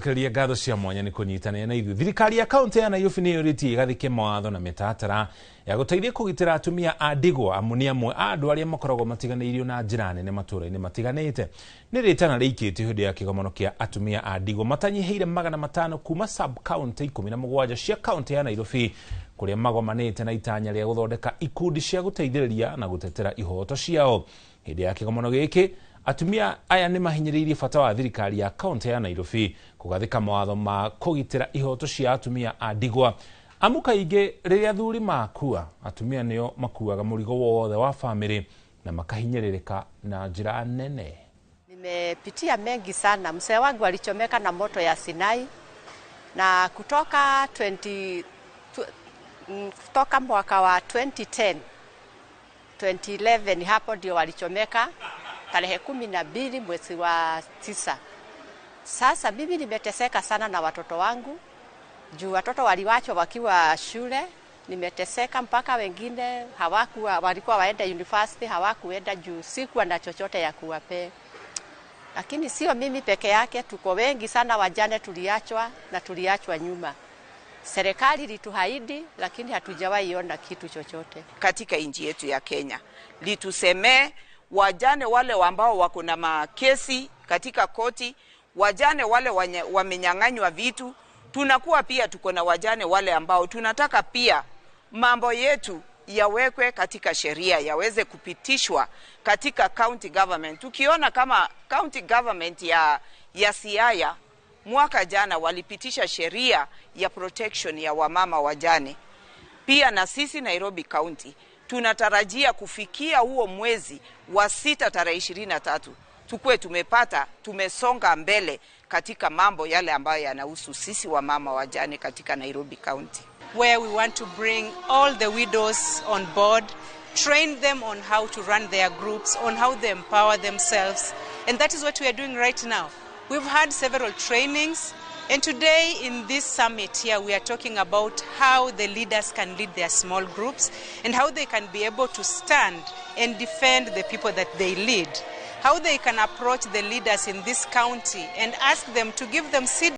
Nĩngũgũcokeria ngatho cia mwanya nĩ kũnyitanĩra na ithuĩ. Thirikari ya kaũntĩ ya Nairobi nĩ yũrĩtie ĩgathĩke mawatho na mĩtaratara ya gũteithia kũgitĩra atumia a ndigwa, amu nĩ amwe a andũ arĩa makoragwo matiganĩirio na njĩra nene matũũra-inĩ matiganĩte. Nĩ rĩtana rĩikĩtio hĩndĩ ya kĩgomano kĩa atumia a ndigwa matanyihĩire 500 kuma sub county 17 cia kaũntĩ ya Nairobi, kũrĩa magomanĩte na itanya rĩa gũthondeka ikundi cia gũteithĩrĩria na gũtetera ihoto ciao. Hĩndĩ ya kĩgomano gĩkĩ, atumia aya nĩ mahinyĩrĩirie bata wa thirikari ya kaũntĩ ya Nairobi kũgathĩka mawatho ma kũgitĩra ihoto cia atumia a ndigwa, amu kaingĩ rĩrĩa athuri makua, atumia nĩo makuaga mũrigo wothe wa bamĩrĩ na makahinyĩrĩrĩka na njĩra nene. Nimepitia mengi sana. Mzee wangu alichomeka na moto ya Sinai na kutoka 20, kutoka mwaka wa 2010 2011 hapo ndio walichomeka tarehe 12 mwezi wa 9. Sasa mimi nimeteseka sana na watoto wangu juu watoto waliwachwa wakiwa shule. Nimeteseka mpaka wengine hawakuwa, walikuwa waenda university hawakuenda juu sikuwa na chochote ya kuwapea. Lakini sio mimi peke yake, tuko wengi sana wajane tuliachwa na tuliachwa nyuma. Serikali ilituahidi lakini hatujawahi ona kitu chochote. Katika nchi yetu ya Kenya litusemee wajane wale ambao wako na makesi katika koti, wajane wale wamenyang'anywa vitu. Tunakuwa pia tuko na wajane wale ambao tunataka pia mambo yetu yawekwe katika sheria, yaweze kupitishwa katika county government. Tukiona kama county government ya Siaya mwaka jana walipitisha sheria ya protection ya wamama wajane. Pia na sisi Nairobi County tunatarajia kufikia huo mwezi wa 6 tarehe 23 tukue tumesonga mbele katika mambo yale ambayo yanahusu sisi wamama wajane katika Nairobi County. Where we want to bring all the widows on board, train them on how to run their groups, on how they empower themselves, and that is what we are doing right now. We've had several trainings, and today in this summit here we are talking about how the leaders can lead their small groups and how they can be able to stand and defend the people that they lead, how they can approach the leaders in this county and ask them to give them seed.